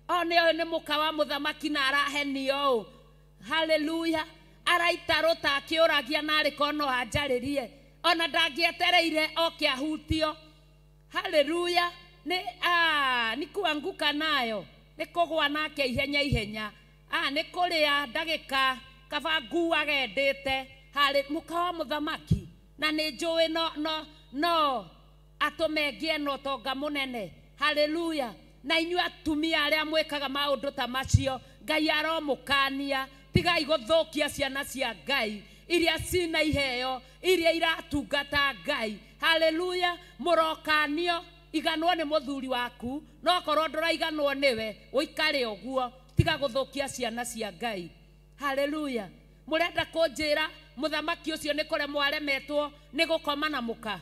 O nĩ nĩ mũka wa mũthamaki na arahenio ũũ. Haleluya. Araita rũta akĩũragia narĩ korwo no anjarĩrie. Ona ndangĩetereire oke ahutio. Haleluya. Nĩ nĩ kuanguka nayo. Nĩ kũgwa nake ihenya ihenya. Nĩ kũrĩa ndagĩka kaba nguage ndĩte harĩ mũka wa mũthamaki. Na nĩ njũĩ no atũme ngĩe na ũtonga mũnene. Haleluya. Na inyuĩ atumia arĩa mwĩkaga maũndũ ta macio, Ngai aromũkania. Tigai gũthũkia ciana cia Ngai iria cina iheo, iria iratungata Ngai. Haleluya. Mũrokanio, iganwo nĩ mũthuri waku, no korwo ndũraiganwo nĩwe, ũikare ũguo. Tiga gũthũkia ciana cia Ngai. Haleluya. Mũrenda kũnjĩra mũthamaki ũcio nĩ kũremwo aremetwo nĩ gũkoma na mũka?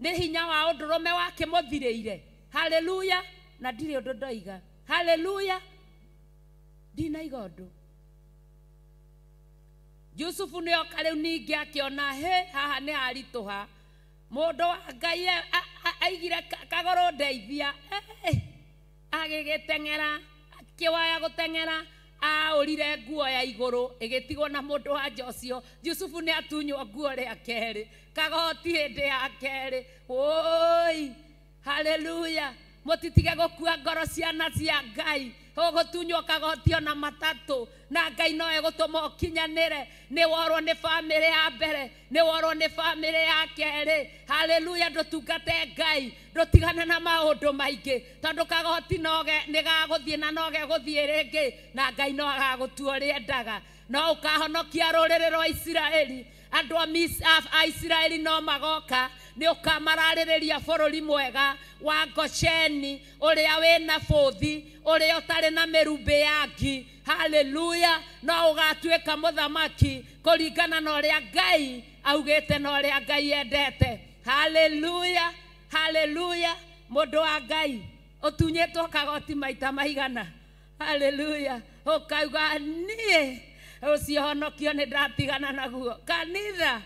Nĩ hinya wa ũndũrũme wakĩmũthirĩire. Haleluya. Na ndirĩ ũndũ ndoiga. Haleluya. Ndinaiga ũndũ. Jusufu nĩ oka rĩu ningĩ akĩona, he haha nĩ haritũha. Mũndũ wa Ngai aigire kagũrũ ndeithia. Agĩgĩteng'era, akĩwaya gũteng'era, aũrire nguo ya igũrũ ĩgĩtigwo na mũndũ wa nja ũcio. Jusufu nĩ atunywo nguo rĩa kerĩ, kagoti hĩndĩ ya kerĩ. Oi, haleluya. Mũtitige gũkua ngoro ciana cia Ngai. Ũgũtunywo kagoti ona matatũ, na Ngai no egũtũma ũkinyanĩre. Nĩ worwo nĩ bamĩrĩ ya mbere, nĩ worwo nĩ bamĩrĩ ya kerĩ. Haleluya. Ndũtungate Ngai, ndũtigane na maũndũ maingĩ, tondũ kagoti nĩ gagũthiĩ na no gegũthiĩ rĩngĩ, na Ngai no agagũtua ũrĩa endaga. No ũkahonokia rũrĩrĩ rwa Isiraeli. Andũ a Isiraeli no magoka, nĩ ũkamararĩrĩria bũrũri mwega wa Gosheni, ũrĩa wĩna bũthi, ũrĩa ũtarĩ na mĩrumbĩ ya ngi. Haleluya. No ũgatuĩka mũthamaki kũringana na ũrĩa Ngai augĩte na ũrĩa Ngai endete. Haleluya. Haleluya. Mũndũ wa Ngai ũtunyĩtwo kagoti maita maigana. Haleluya. Ũkauga niĩ ũcio honokio nĩ ndatigana naguo. Kanitha,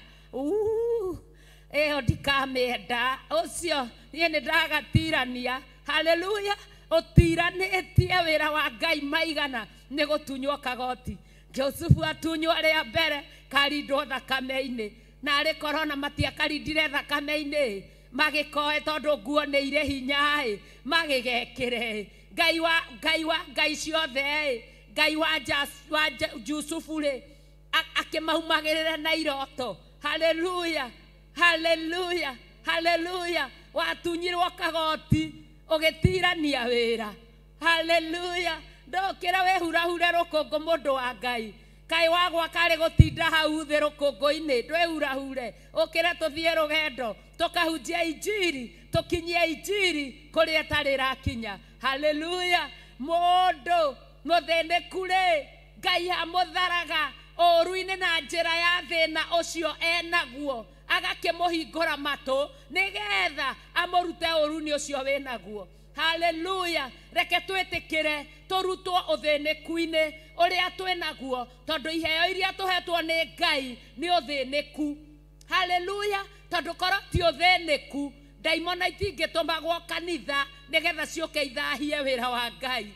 ĩyo ndikamĩenda. Ũcio niĩ nĩ ndagatirania. Haleluya. Ũtiranĩtie wĩra wa Ngai maigana nĩ gũtunywo kagoti. Josefu atunywo rĩa mbere karindwo thakame-inĩ, na arĩ korona matiakarindire thakame-inĩ, magĩkoe tondũ nguo nĩ irĩ hinya-ĩ, magĩgekĩre. Ngai wa Ngai wa Ngai ciothe-ĩ, Ngai wa Jusufu rĩ, akĩmaumagĩrĩra na iroto. Haleluya. Haleluya. Haleluya. Watunyirwo kagoti ũgĩtirania wĩra. Haleluya. Ndũkĩre wĩhurahure rũkũngũ mũndũ wa Ngai. Kaĩ wagwa karĩ gũtinda hau thĩ rũkũngũ-inĩ, ndwĩhurahure. Ũkĩre tũthiĩ rũgendo, tũkahunjia injiri, tũkinyie injiri kũrĩa ĩtarĩ ĩrakinya. Haleluya. Mũndũ mũthĩnĩku rĩ, Ngai amũtharaga ũũru-inĩ na njĩra ya thĩna ũcio enaguo, agakĩmũhingũra matũ nĩgetha amũrute ũũru-inĩ ũcio wĩnaguo. Haleluya. Reke twĩtĩkĩre tũrutwo ũthĩnĩku-inĩ ũrĩa twĩnaguo, tondũ iheo iria tũhetwo nĩ Ngai nĩ ũthĩnĩku. Haleluya. Tondũ korwo ti ũthĩnĩku, ndaimono itingĩtũmagwo kanitha nĩgetha ciũke ithahie wĩra wa Ngai.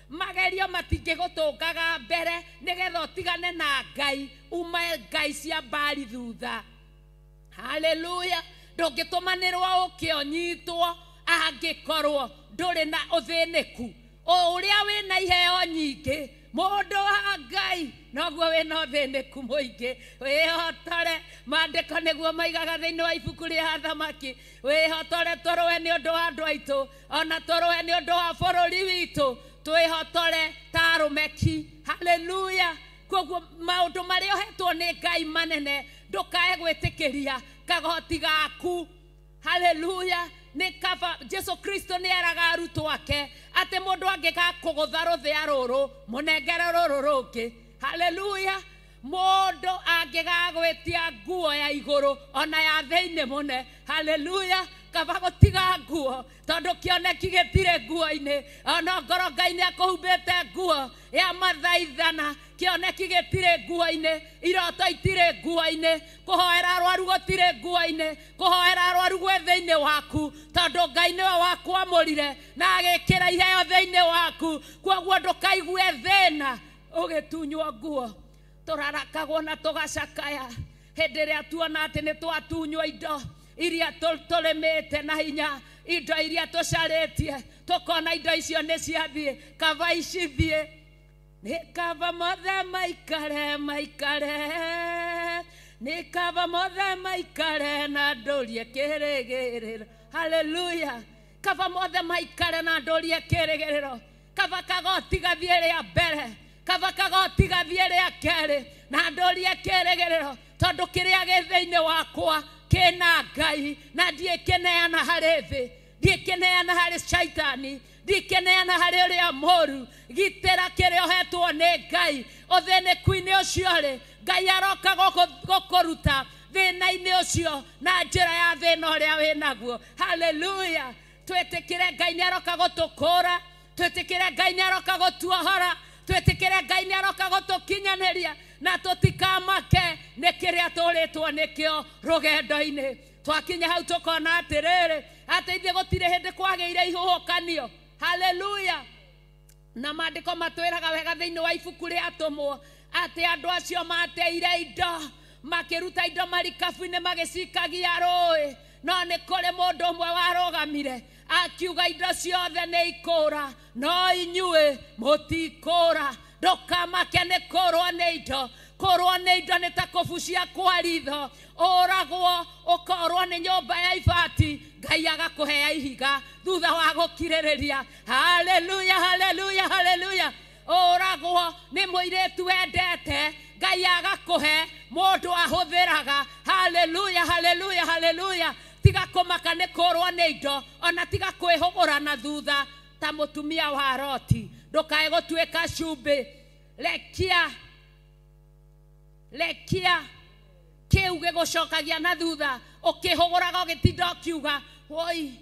Magerio matingĩgũtũngaga mbere nĩgetha ũtigane na Ngai, ume Ngai cia mbari thutha. Haleluya. Ndũngĩtũmanĩrwo ũke ũnyitwo angĩkorwo ndũrĩ na ũthĩnĩku. O ũrĩa wĩna iheo nyingĩ, mũndũ wa Ngai noguo wĩna ũthĩnĩku mũingĩ. Wĩhotore, maandĩko nĩguo maigaga thĩinĩ wa ibuku rĩa Athamaki. Wĩhotore tũrũe nĩ ũndũ wa andũ aitũ, ona tũrũe nĩ ũndũ wa bũrũri witũ. Twĩhotore ta arũme ki. Haleluya. Koguo maũndũ marĩa ũhetwo nĩ Ngai manene, ndũkae gwĩtĩkĩria kagoti gaku. Haleluya. Nĩ kaba Jesu Kristo nĩ eraga arutwo ake atĩ mũndũ angĩgakũgũtha rũthĩa rũrũ, mũnengere rũrũ rũngĩ. Haleluya. Mũndũ angĩgagwĩtia nguo ya igũrũ ona ya thĩinĩ mũne. Haleluya. Kaba gũtiga nguo tondũ kĩoneki gĩtirĩ nguo-inĩ. Ona ngoro Ngai nĩ akũhumbĩte nguo ya mathaithana, kĩoneki gĩtirĩ nguo-inĩ, iroto itirĩ nguo-inĩ, kũhoera arwaru gũtirĩ nguo-inĩ, kũhoera arwaru gwĩ thĩinĩ waku, tondũ Ngai nĩwe wakwamũrire na agĩkĩra iheo thĩinĩ waku. Kwoguo ndũkaigue thĩna ũgĩtunywo nguo. Tũrarakagwo na tũgacakaya hĩndĩ ĩrĩa tuona atĩ nĩ twatunywo indo iria tũrĩmĩte na hinya, indo iria tũcarĩtie, tũkona indo icio nĩ ciathiĩ. Kaba icithiĩ, nĩ kaba mothe maikare maikare, nĩ kaba mothe maikare na ndũrie kĩrĩgĩrĩro. Haleluya! Kaba mothe maikare na ndũrie kĩrĩgĩrĩro. Kaba kagoti gathiĩ rĩa mbere, kaba kagoti gathiĩ rĩa kerĩ na ndũrie kĩrĩgĩrĩro, tondũ kĩrĩa gĩ thĩinĩ wakwa kĩna Ngai, na ndiĩkĩneana harĩ thĩ, ndiĩkĩneana harĩ shaitani, ndiĩkĩneana harĩ ũrĩa mũru. Gitĩra kĩrĩa ũhetwo nĩ Ngai. Ũthĩnĩku-inĩ ũcio rĩ, Ngai aroka gũkũruta thĩna-inĩ ũcio na njĩra ya thĩna ũrĩa wĩnaguo. Haleluya! Twĩtĩkĩre Ngai nĩ aroka gũtũkũra, twĩtĩkĩre Ngai nĩ aroka gũtuohora, twĩtĩkĩre Ngai nĩ aroka gũtũkinyanĩria, na tũtikamake nĩ kĩrĩa tũrĩtwo nĩkĩo rũgendo-inĩ. Twakinya hau tũkona atĩrĩrĩ, atĩ ithuĩ gũtirĩ hĩndĩ kwagĩire ihuhũkanio. Haleluya! Na maandĩko matwĩraga wega thĩinĩ wa ibuku rĩa Atũmwo atĩ andũ acio mateire indo, makĩruta indo marikabu-inĩ magĩcikagia rũĩ, no nĩ kũrĩ mũndũ ũmwe warũgamire akiuga indo ciothe nĩ ikũra, no inyuĩ mũtikũra. Ndũkamake nĩ kũrwo nĩ indo. Kũrwo nĩ indo nĩ ta kũbucia kwa ritho, ũragwo ũkorwo nĩ nyũmba ya ibati, Ngai agakũhea ihiga thutha wa gũkirĩrĩria. Haleluya, haleluya, haleluya! Ũragwo nĩ mũirĩtu wendete, Ngai agakũhe mũndũ ahũthĩraga. Haleluya, haleluya, haleluya! Tiga kũmaka nĩ kũrwo nĩ indo, ona tiga kwĩhũgũra na thutha ta mũtumia wa Loti. Ndũkae gũtuĩka cumbĩ. Rekia, rekia kĩu gĩgũcokagia na thutha, ũkĩhũgũraga ũgĩtinda ũkiuga woi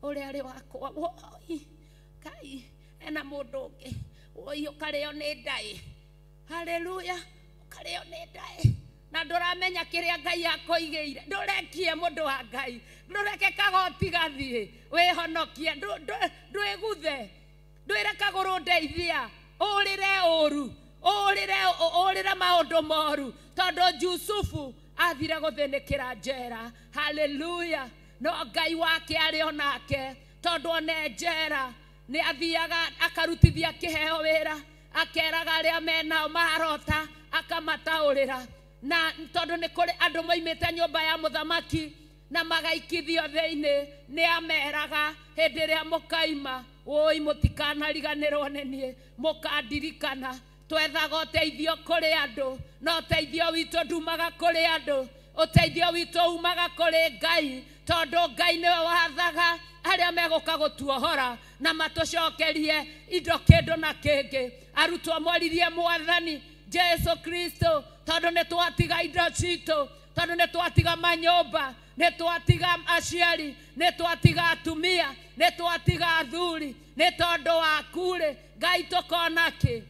ũrĩa arĩ wakwa, woi Ngai ena mũndũ ũngĩ, woi ũkarĩo nĩ ndaĩ. Haleluya! Ũkarĩo nĩ ndaĩ na ndũramenya kĩrĩa Ngai akũigĩire. Ndũrekie mũndũ wa Ngai, ndũreke kagoti gathiĩ, wĩhonokie, ndwĩguthe, ndwĩre kagũrũ ndeithia, ũrĩre ũru, ũrĩre maũndũ moru, tondũ Jusufu athire gũthĩnĩkĩra njera. Haleluya! No Ngai wake arĩ onake, tondũ one njera nĩ athiaga akarutithia kĩheo wĩra, akeraga arĩa menao marota akamataũrĩra. Na tondũ nĩ kũrĩ andũ moimĩte nyũmba ya mũthamaki na magaikithio thĩinĩ, nĩ ameraga hĩndĩ ĩrĩa mũkaima, woi mũtikanariganĩrwo nĩ niĩ, mũkandirikana. Twethaga ũteithio kũrĩ andũ, no ũteithio witũ ndumaga kũrĩ andũ, ũteithio witũ umaga kũrĩ Ngai, tondũ Ngai nĩwe wathaga arĩa megũka gũtuohora na matũcokerie indo kĩndũ na kĩngĩ. Arutwo moririe Mwathani Jesu Kristo, tondũ nĩ twatiga indo citũ, tondũ nĩ twatiga manyũmba, nĩ twatiga aciari, nĩ twatiga atumia, nĩ twatiga athuri, nĩ tondũ waku rĩ, Ngai tũkona kĩ?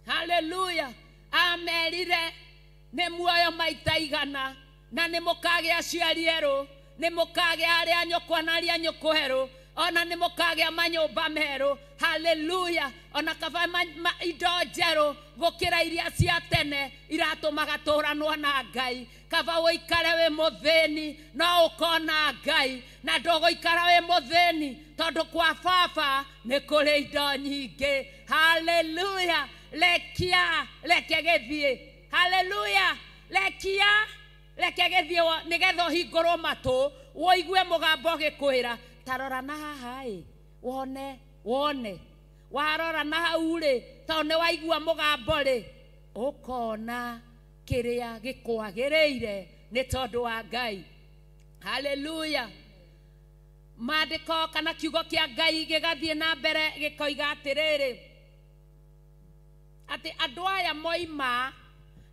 Haleluya! Amerire nĩ muoyo maita igana, na nĩ mũkagĩa aciari erũ, nĩ mũkagĩa arĩa nyũkwa na arĩa nyũkwa erũ, ona nĩ mũkagĩa manyũmba merũ. Haleluya! Ona kaba indo njerũ gũkĩra iria cia tene iratũmaga tũranwo na Ngai. Kaba ũikare wĩ mũthĩni no ũkona Ngai, na ndũgũikara wĩ mũthĩni tondũ kwa baba nĩ kũrĩ indo nyingĩ. Haleluya! Rekia, reke gĩthiĩ. Haleluya! Rekia, reke gĩthiĩ nĩgetha ũhingũrwo matũ ũigue mũgambo ũgĩkwĩra ta rora na haha ĩ, wone, wone. Warora na hau rĩ, tondũ nĩ waigua mũgambo rĩ, ũkona kĩrĩa gĩkwagĩrĩire nĩ tondũ wa Ngai. Haleluya! Maandĩko kana kiugo kĩa Ngai gĩgathiĩ na mbere gĩkoiga atĩrĩrĩ, atĩ andũ aya moima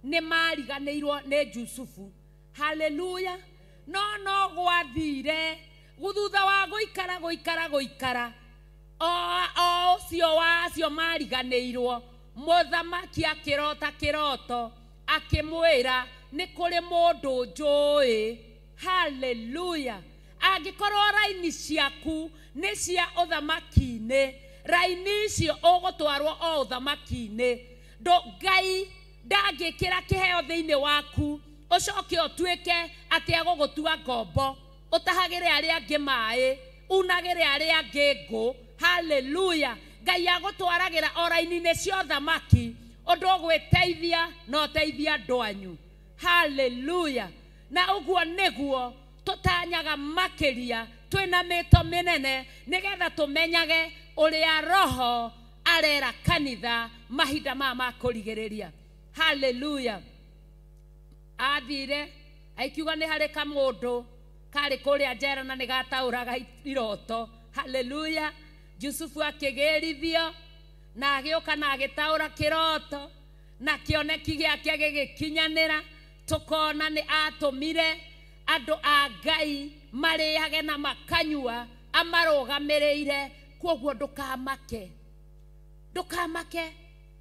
nĩ mariganĩirwo nĩ Jusufu. Haleluya! No no gwathire Thutha wa gũikara gũikara gũikara o ũcio wa acio mariganĩirwo, mũthamaki akĩrota kĩroto akĩmwĩra nĩ kũrĩ mũndũ njũĩ. Haleluya. Angĩkorwo raini ciaku nĩ cia ũthamaki-inĩ, raini icio ũgũtwarwo o ũthamaki-inĩ. Ngai ndangĩkĩra kĩheo thĩinĩ waku ũcoke ũtuĩke atĩ agũgũtua ngombo, ũtahagĩre arĩa angĩ maĩ, unagĩre arĩa angĩ ngũ. Haleluya. Ngai agũtwaragĩra o raini-inĩ cia ũthamaki ũndũ ũgwĩteithia na ũteithie andũ anyu. Haleluya. Na ũguo nĩguo tũtanyaga makĩria twĩna mĩto mĩnene nĩgetha tũmenyage ũrĩa roho arera kanitha mahinda maya ma kũrigĩrĩria. Haleluya. Athire aikiuga nĩ harĩ kamũndũ karĩ kũrĩa njera na nĩ gataũraga iroto. Haleluya. Jusufu akĩgĩrithio na agĩũka na agĩtaũra kĩroto na kĩoneki gĩake gĩgĩkinyanĩra. Tũkona nĩ atũmire andũ a Ngai marĩage na makanyua amarũgamĩrĩire. Kwoguo ndũkamake, ndũkamake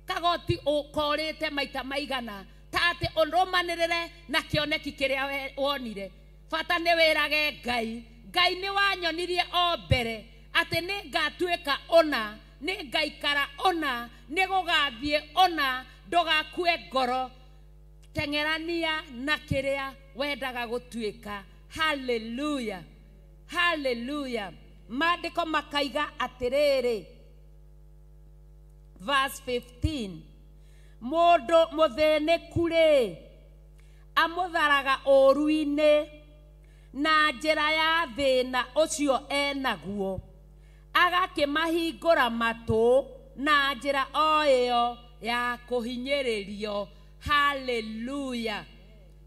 kagoti ũkorĩte maita maigana ta atĩ ũrũmanĩrĩre na kĩoneki kĩrĩa wonire. Bata nĩ wĩrage Ngai, Ngai nĩ wanyonirie o mbere atĩ nĩ ngatuĩka ũna, nĩ ngaikara ũna, nĩ gũgathiĩ ũna. Ndũgakue ngoro, teng'erania na kĩrĩa wendaga gũtuĩka. Haleluya. Haleluya. Maandĩko makaiga atĩrĩrĩ, verse 15, mũndũ mũthĩnĩku rĩ amũtharaga ũũru-inĩ na njĩra ya thĩna ũcio enaguo, agakĩmahingũra matũ na njĩra o ĩyo ya kũhinyĩrĩrio. Haleluya.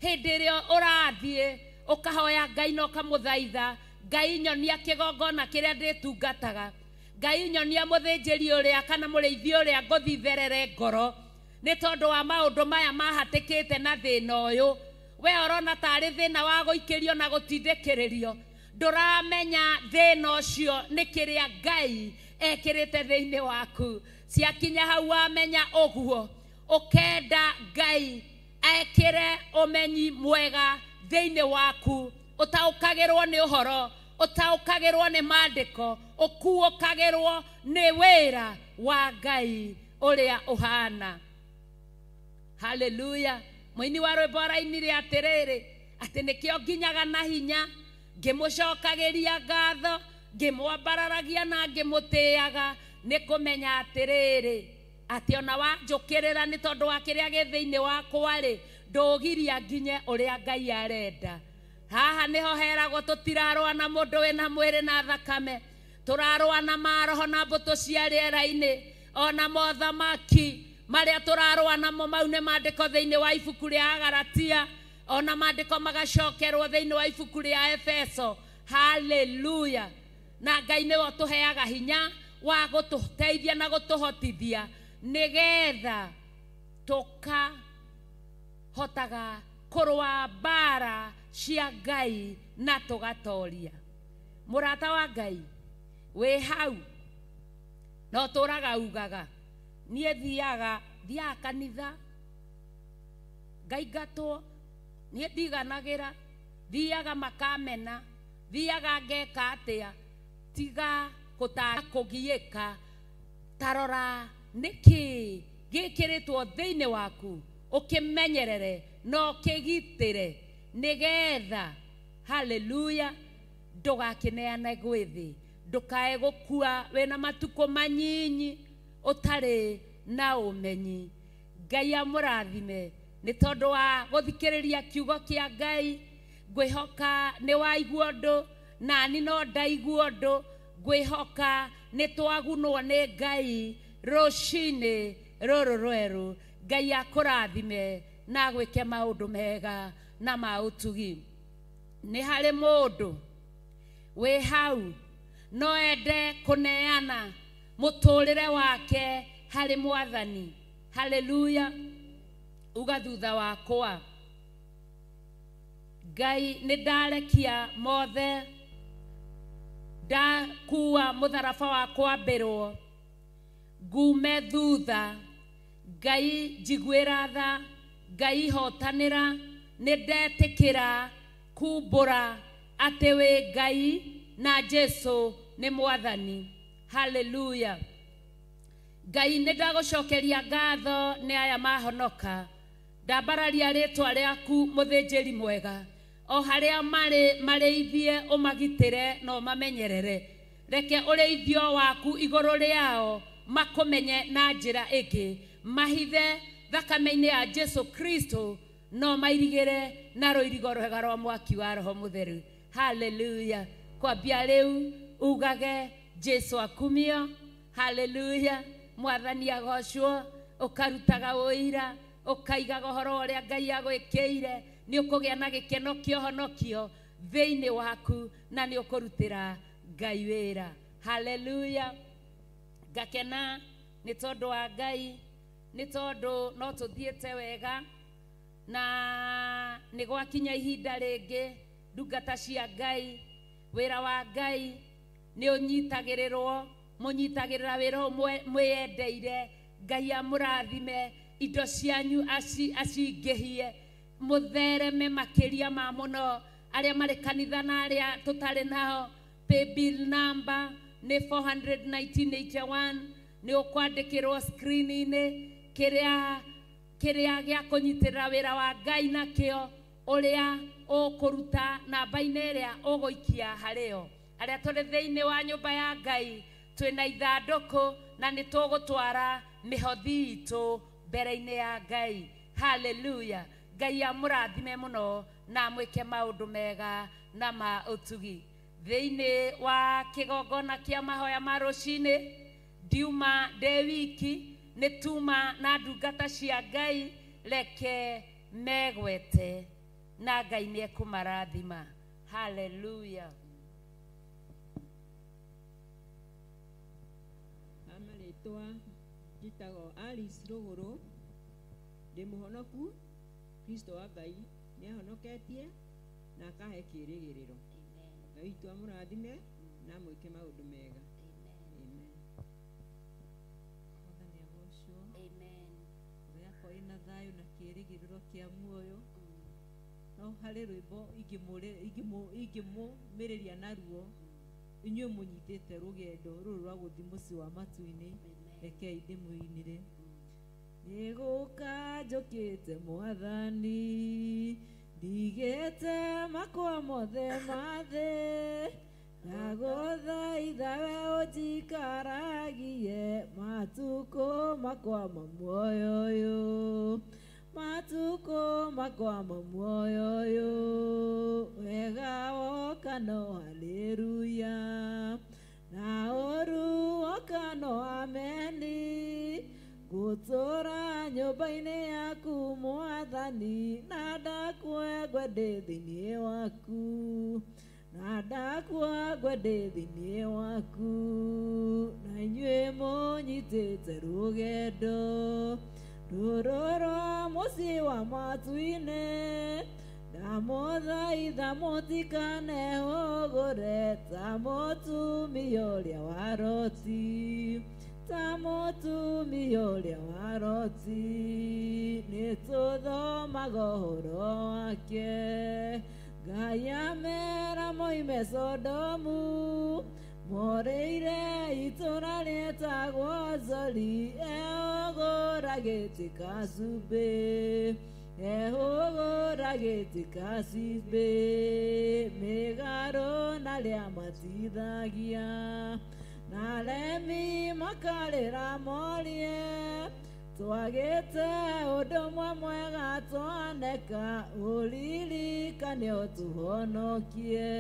Hĩndĩ ĩrĩa ũrathiĩ ũkahoya Ngai na ũkamũthaitha, Ngai nyonia kĩgongona kĩrĩa ndĩtungataga, Ngai nyonia mũthĩnjĩri ũrĩa kana mũrĩithi ũrĩa ngũthitherere ngoro nĩ tondũ wa maũndũ maya mahatĩkĩte na thĩna ũyũ. We ũrona tarĩ thĩna wa gũikĩrio na gũtindĩkĩrĩrio, ndũramenya thĩna ũcio nĩ kĩrĩa Ngai ekĩrĩte thĩinĩ waku. Ciakinya hau wamenya ũguo, ũkenda Ngai ekĩre ũmenyi mwega thĩinĩ waku, ũtaũkagĩrwo nĩ ũhoro, ũtaũkagĩrwo nĩ maandĩko, ũkuũkagĩrwo nĩ wĩra wa Ngai ũrĩa ũhana. Haleluya. Mũini wa rwĩmbo arainire atĩrĩrĩ, atĩ nĩkĩo nginyaga na hinya ngĩmũcokagĩria ngatho, ngĩmwambararagia na ngĩmũtĩaga, nĩ kũmenya atĩrĩrĩ atĩ ona wanjũkĩrĩra nĩ tondũ wa kĩrĩa gĩ thĩinĩ wakwa rĩ, ndũgiria nginye ũrĩa Ngai arenda. Haha nĩho heragwo tũtirarũa na mũndũ wĩna mwĩrĩ na thakame, tũrarũa na maroho na mbũtũ cia rĩera-inĩ ona mothamaki marĩa tũrarũa namo. Mau nĩ maandĩko thĩinĩ wa ibuku rĩa Agalatia, ona maandĩko magacokerwo thĩinĩ wa ibuku rĩa Efeso. Haleluya. Na Ngai nĩwe ũtũheaga hinya wa gũtũteithia na gũtũhotithia nĩgetha tũkahotaga kũrũa mbara cia Ngai na tũgatoria. Mũrata wa Ngai wĩ hau no tũraga ugaga niĩ thiaga kanitha ngaingatwo, niĩ ndiganagĩra, thiaga makamena, thiaga ngeka atĩa. Tiga kũgiĩka, tarora nĩkĩ gĩkĩrĩtwo thĩinĩ waku, ũkĩmenyerere na ũkĩgitĩre nĩgetha, haleluya, ndũgakĩneane gwĩ thĩ, ndũkae gũkua wĩna matukũ manyinyi ũtarĩ na ũmenyi. Ngai amũrathime nĩ tondũ wa gũthikĩrĩria kiugo kĩa Ngai. Ngwĩhoka nĩ waigua ũndũ, nani no ndaigua ũndũ. Ngwĩhoka nĩ twagunwo nĩ Ngai rũcinĩ rũrũ rwerũ. Ngai akũrathime na agwĩke maũndũ mega na ma ũtugi. Nĩ harĩ mũndũ wĩ hau no ende kũneana mũtũrĩre wake harĩ Mwathani. Haleluya. Uga thutha wakwa, Ngai nĩ ndarekia mothe Ndakuua mũtharaba wa kwambĩrwo ngume thutha. Ngai njiguĩra tha, Ngai hotanĩra, nĩ ndetĩkĩra kumbũra atĩ wĩ Ngai na Jesu nĩ mwathani. Haleluya. Ngai nĩ ndagũcokeria ngatho nĩ aya mahonoka. Ndambararia rĩtwa rĩaku mũthĩnjĩri mwega. O harĩa marĩ marĩithie ũmagitĩre na ũmamenyerere. Reke ũrĩithio waku igũrũ rĩao makũmenye na njĩra ĩngĩ. Mahithe thakame-inĩ ya Jesu Kristo no mairigĩre na rũirigo rwega rwa mwaki wa Roho Mũtheru. Haleluya. Kwambia rĩu ugage Jesu akumio. Haleluya. Mwathani agocwo, ũkarutaga ũira, ũkaigaga ũhoro ũrĩa Ngai agwĩkĩire, nĩ ũkũgĩa na gĩkeno kĩa ũhonokio thĩinĩ waku na nĩ ũkũrutĩra Ngai wĩra. Haleluya. Ngakena nĩ tondũ wa Ngai, nĩ tondũ no tũthiĩte wega na nĩ gwakinya ihinda rĩngĩ ndungata cia Ngai, wĩra wa Ngai nĩ ũnyitagĩrĩrwo, mũnyitagĩrĩra wĩra ũyũ mwĩyendeire. Ngai amũrathime, indo cianyu acingĩhie, mũthereme makĩria ma mũno arĩa marĩ kanitha na arĩa tũtarĩ nao. Paybill number nĩ 41981, nĩ ũkwandĩkĩrwo screen-inĩ kĩrĩa gĩa kũnyitĩrĩra wĩra wa Ngai nakĩo, ũrĩa ũkũruta namba-inĩ ĩrĩa ũgũikia harĩo. Arĩa tũrĩ thĩinĩ wa nyũmba ya Ngai twĩna ithandũkũ na nĩ tũgũtwara mĩhothi itũ mbere-inĩ ya Ngai. Haleluya. Ngai amũrathime mũno na amwĩke maũndũ mega na ma ũtugi. Thĩinĩ wa kĩgongona kĩa mahoya ma rũcinĩ ndiuma ndĩ wiki, nĩ tuma na ndungata cia Ngai, reke megwete na Ngai nĩ ekũmarathima. Haleluya. Amarĩtwa njĩtagwo Alice Rũgũrũ, ndĩ mũhonoku. Kristo wa Ngai nĩ ahonoketie na akahe kĩĩrĩgĩrĩro. Ngai witũ amũrathime na amwĩke maũndũ mega. Amen. Mwathani agocwo. Amen. Ngoro yakwa ĩna thayũ na kĩĩrĩgĩrĩro kĩa muoyo. No harĩ rwĩmbo ingĩmũmĩrĩria naruo, inyuĩ mũnyitĩte rũgendo rũrũ rwa gũthiĩ mũciĩ wa matu-inĩ, rekei ndĩmũinĩre. Nĩgũka njũkĩte mwathani, ndigĩte makwa mothe ma thĩ, ndagũthaitha we ũnjikaragie matukũ makwa ma muoyo ũyũ, matukũ makwa ma muoyo ũyũ, wega woka no haleluya, na ũru woka no ameni. Gũtũũra nyũmba-inĩ yaku mwathani, na ndakua ngwe ndĩ thĩinĩ waku, na ndakua ngwe ndĩ thĩinĩ waku. Na inyuĩ mũnyitĩte rũgendo rũrũ rwa mũciĩ wa matu-inĩ, ndamũthaitha mũtikanehũgũre ta mũtumia ũrĩa wa Loti, ta mũtumia ũrĩa wa Loti. Nĩ tũthomaga ũhoro wake, Ngai amera moime Sodomu, morĩire itũũra rĩetagwo Zori, ehũgũra gĩtĩ ka cumbĩ, ehũgũra gĩtĩ ka cumbĩ, mĩgarũ na arĩa matithagia, na aremi makarĩra morie, twagĩte ũndũ ũmwe mwega twaneka, ũririkane ũtũhonokie,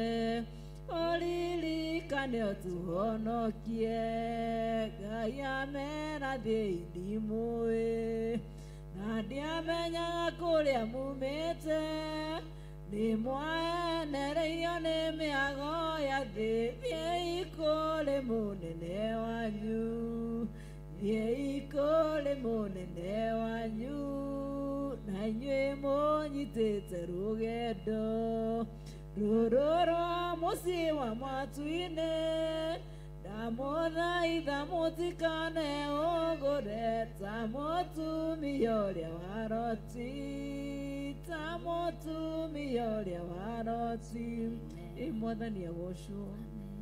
ũririkane ũtũhonokie. Ngai amera thiĩi ndimũĩ, na ndiamenyaga kũrĩa mumĩte, nĩ mwaenereirio nĩ mĩago ya thĩ, thiĩi kũrĩ mũnene wanyu, thiĩi kũrĩ mũnene wanyu. Na inyuĩ mũnyitĩte rũgendo Rũrũ mũciĩ wa matu-inĩ ndamũthaitha mũtikane ũgũre ta mũtumia ũrĩa wa Loti, ta mũtumia ũrĩa wa Loti. Ĩ Mwathani agocwo.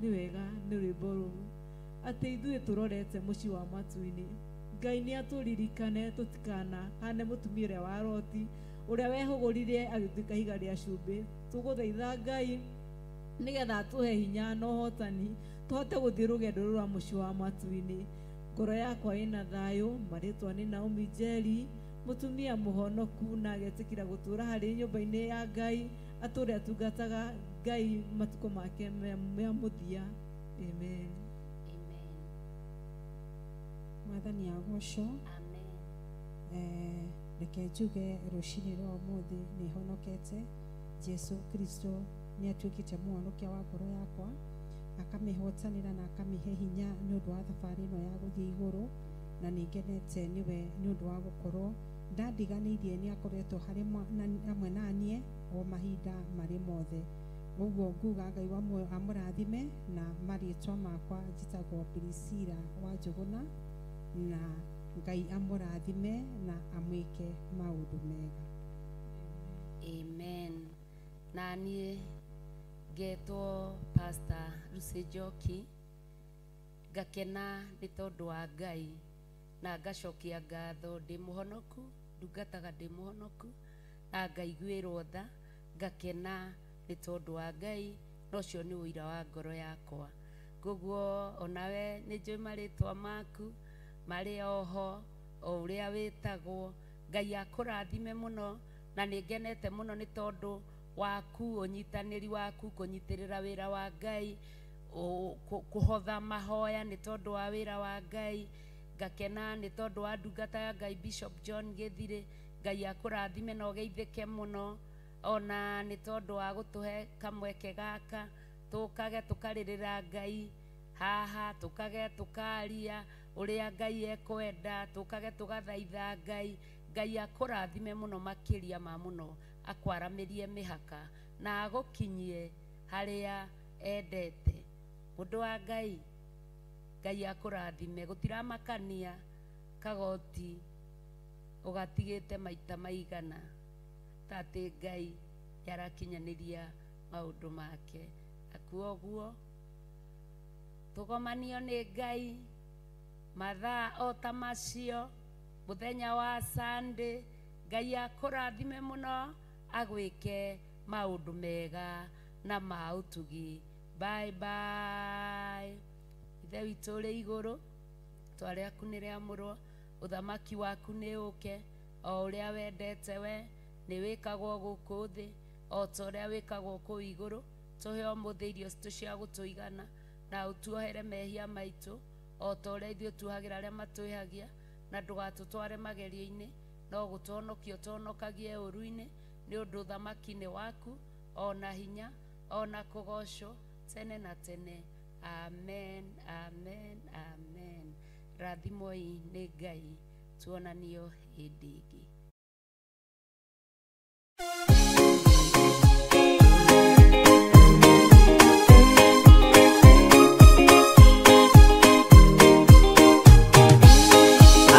Nĩ wega nĩ rwĩmbo rũu atĩ ithuĩ tũrorete mũciĩ wa matu-inĩ. Ngai nĩ atũririkane tũtikana hane mũtumia ũrĩa wa Loti ũrĩa wehũgũrire agĩtuĩka ihiga rĩa cumbĩ. Tũgũthaitha Ngai nĩgetha atũhe hinya na ũhotani tũhote gũthiĩ rũgendo rũrũ rwa mũciĩ wa matu-inĩ. Ngoro yakwa ĩna thayũ. Marĩtwa nĩ Naomi Njeri, mũtumia mũhonoku na agetĩkĩra gũtũra harĩ nyũmba-inĩ ya Ngai, atũre atungataga Ngai matukũ make ma mũthia. Amen. Amen. Mwathani agocwo. Amen. Reke njuge rũcinĩ rwa ũmũthĩ nĩ honokete. Jesu Kristo nĩ atuĩkĩte mũhonokia wa ngoro yakwa, akamĩhotanĩra na akamĩhe hinya nĩ ũndũ wa thabarĩ ĩno ya gũthiĩ igũrũ, na nĩ ngenete nĩwe nĩ ũndũ wa gũkorwo ndandiganĩirie, nĩ akoretwo harĩ hamwe na niĩ o mahinda marĩ mothe. Ũguo nguga Ngai wa muoyo amũrathime. Na marĩtwa makwa njĩtagwo Priscilla wa Njũgũna, na Ngai amũrathime na amwĩke maũndũ mega. Amen. Na niĩ ngetwo Pastor Lucy Njoki, ngakena nĩ tondũ wa Ngai na ngacokia ngatho. Ndĩ mũhonoku, ndungataga ndĩ mũhonoku na ngaiguĩrwo tha, ngakena nĩ tondũ wa Ngai, na ũcio nĩ ũira wa ngoro yakwa. Koguo onawe nĩ njũĩ marĩtwa maku marĩ oho o ũrĩa wĩtagwo. Ngai akũrathime mũno, na nĩ ngenete mũno nĩ tondũ waku, ũnyitanĩri waku kũnyitĩrĩra wĩra wa Ngai, kũhotha mahoya nĩ tondũ wa wĩra wa Ngai. Ngakena nĩ tondũ wa ndungata ya Ngai Bishop John Gĩthirĩ. Ngai akũrathime na ũgeithĩke mũno, ona nĩ tondũ wa gũtũhe kamweke gaka tũkage tũkarĩrĩra Ngai haha, tũkage tũkaria ũrĩa Ngai ekwenda, tũkage tũgathaitha Ngai. Ngai akũrathime mũno makĩria ma mũno, akwaramĩrie mĩhaka na agũkinyie harĩa endete. Mũndũ wa Ngai, Ngai akũrathime. Gũtiramakania kagoti ũgatigĩte maita maigana, ta atĩ Ngai nĩarakinyanĩria maũndũ make. Na kuoguo tũgomanio nĩ Ngai mathaa o ta macio mũthenya wa Sunday. Ngai akũrathime mũno, agwĩke maũndũ mega na ma ũtugi. Bye bye. Ithe witũ ũrĩ igũrũ, rĩtwa rĩaku nĩ rĩamũrwo, ũthamaki waku nĩ ũke, o ũrĩa wendete we nĩ wĩkagwo gũkũ thĩ o ta ũrĩa wĩkagwo kũu igũrũ. Tũhe ũmũthĩ irio citũ cia gũtũigana, na ũtuohere mehia maitũ o ta ũrĩa ithuĩ tuohagĩra arĩa matwĩhagia, na ndũgatũtware magerio-inĩ, no gũtũhonokia ũtũhonokagie ũũru-inĩ, nĩ ũndũ ũthamaki nĩ waku, ona hinya, ona kũgocwo tene na tene. Amen, amen, amen. Rathimoi nĩ Ngai, tuonanio hĩndĩ ĩngĩ.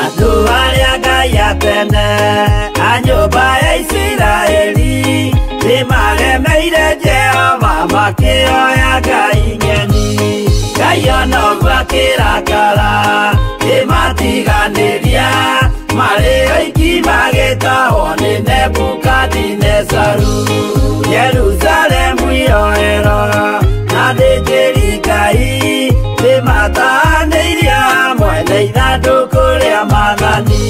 Andũ arĩa Ngai a tene a nyũmba ya Isiraeli nĩmaremeire Jehova makĩoya ngai ng'eni. Ngai ona ũguo akĩrakara kĩmatiganĩria, marĩ oiki magĩtahwo nĩ Nebukadinezaru. Jerusalemu iroero na athĩnjĩri Ngai nĩmatahanĩirio hamwe na ithandũkũ rĩa maathani.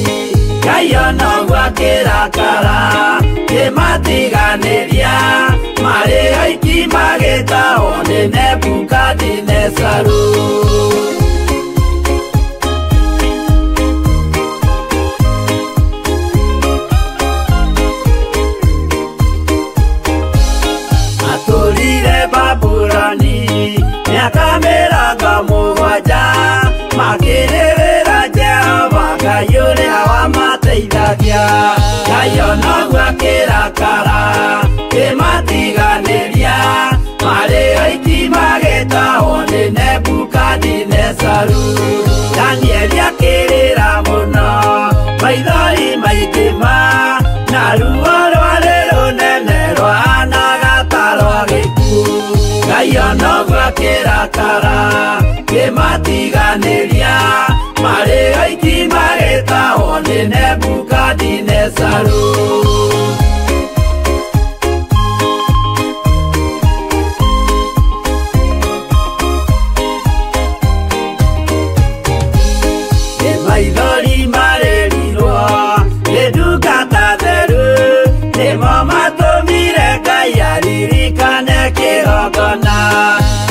Ngai ona ũguo akĩrakara kĩmatiganĩria, marĩ oiki magĩtahwo nĩ Nebukadinezaru. Matũrire Babuloni mĩaka 70, makĩrĩrĩra Jehova Ngai ũrĩa wamateithagia. Ngai ona ũguo akĩrakara kĩmatiganĩria, Nebukadinesaru Danieli akĩrĩra mũno maithori maingĩ ma na ruo rwarĩ rũnene rwahanaga ta rwa gĩkuũ Ngai onoguo akĩrakara kĩmatiganĩria marĩ oiki magĩtahwo nĩ Nebukadinesaru Maithori marĩrirwo nĩ ndungata theru nĩmo matũmire Ngai aririkane kĩgongona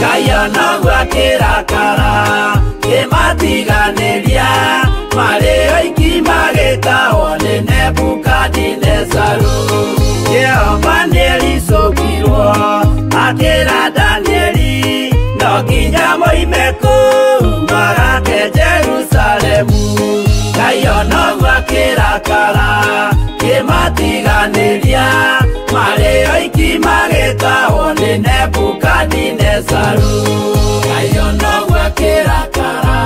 Ngai onoguo akĩrakara kĩmatiganĩria marĩ oiki magĩtahwo nĩ Nebukadinesaru Jehova nĩericũkirwo akĩra Danieli no nginya moime kũu magake Jerusalemu Ngai onoguo akĩrakara kĩmatiganĩria marĩ oiki magĩtahwo nĩ Nebukadinesaru Ngai onoguo akĩrakara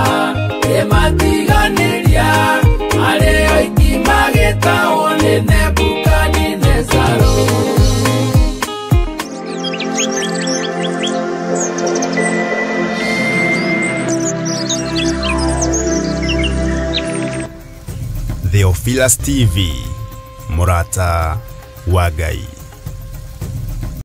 kĩmatiganĩria marĩ oiki magĩtahwo nĩ Nebukadinesaru Theophilus TV, Murata wa Ngai.